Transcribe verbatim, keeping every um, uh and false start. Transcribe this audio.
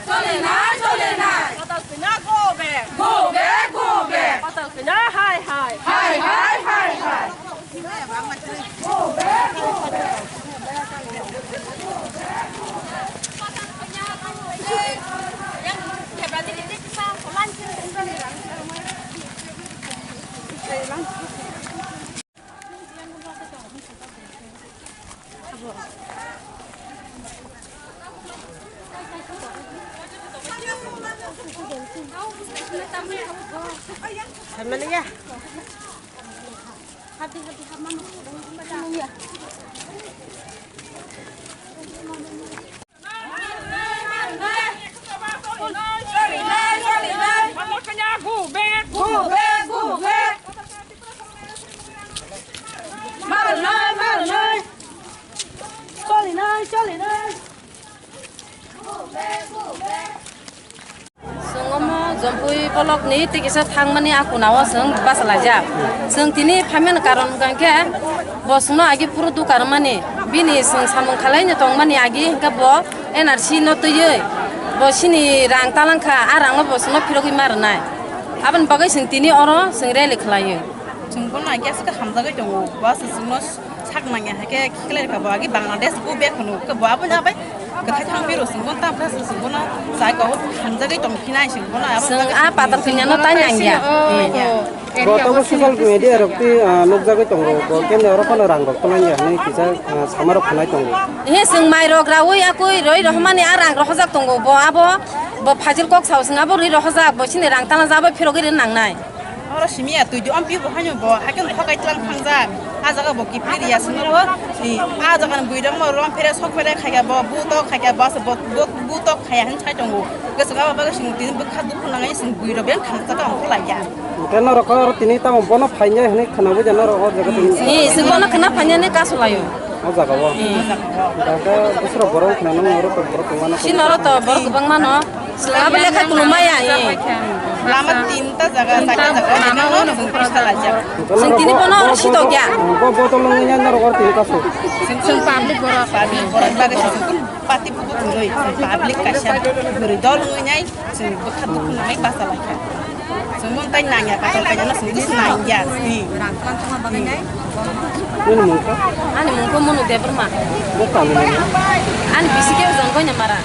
Chole nai, chole nai. Patal kina go back. Go back, go back. Patal kina hai hai. Hai hai, hai hai. Chwng omo Jompui bolok ni tikisa thangmani a kuna o chwng bachalaijak. Chwng tini phaimani karon hwnkha khe bo chwngno agi phuru duka rwmani, bini chwng samung khalaino tongmani agi hwnkhe bo N R C no twiwi bo chini rang talangkha, a rangno bo chwngno phirogwi ma rwnai. Aboni bagwi chwng tini oro chwng rally khwlaio. Chwng bono agi aswk hamjagwi tongo, bo aswk chwngno sak nangya hai khe khiklai kha bo agi Bangladesh go back hwno khe bo aboni abai kwthai thang phiro chwng bono tamo khe chwng bono chai kok hamjagwi tong phinai chwng bono abo Chwng bagwi a patal kanya no tai nangya. Bo tongo social media rok twi, ah, nukjagwi tongo, bo kemni oro phano rang rok twlangya hinwi kisa, ah, sama rok khwnai tongo. He chwng mai rok raui akui roi rohormani a rang rohorjak tongo, bo abo bo phajil kok sao chwng abo rwi rohorjak, bo chini rang tana jabo phirogwi rw nangnai. Oro simi ya twi di, om pi bo haino bo, haikhe no thokai tlang thangjak. A jaga bo kiphilwi ya simi bo, ni, a jaga ni bwrwi rok no rom phere sok phere khaikha bo, bu tok khaikha bo, bo, bo, bu tok khaiya hin sai tongo. Gese ga ba ga simi tini bwkha dukhu nangai simi bwrwi rok beng thangsa ka ongkho lai ya. Hwnkhe norok oro tini tamo bono phainai hinwi khwnawi ja norok o jaga tini. Ni, simi bono khwna phainani kasu laio. O jaga o. Hmm. Jaga bwswrok borok khna nang oro to borok tongmano. Sino oro to borok kwbangma no. Swlabo lekha kulumaya, eh. Lama tinta jaga, chaita jaga, lama nang ono no bwkha salaijak. Chwng tini bono sitokya. Bo botol wngya norok oro tini kasu. Chwng public borok. Public borok bagwi chwng party bubu tongwi, chwng public kaisa bwrwi dol wngwi nai, chwng bwkha dukhu nangai bachalaikha. Chwng mung tai nangya, kaisa kaisa no chwng kis nangya. Hmm. Nini mung kha? Ani mung kha Monu Debbarma. Bo kami nini? Ani bisi khe ujang Goinamara.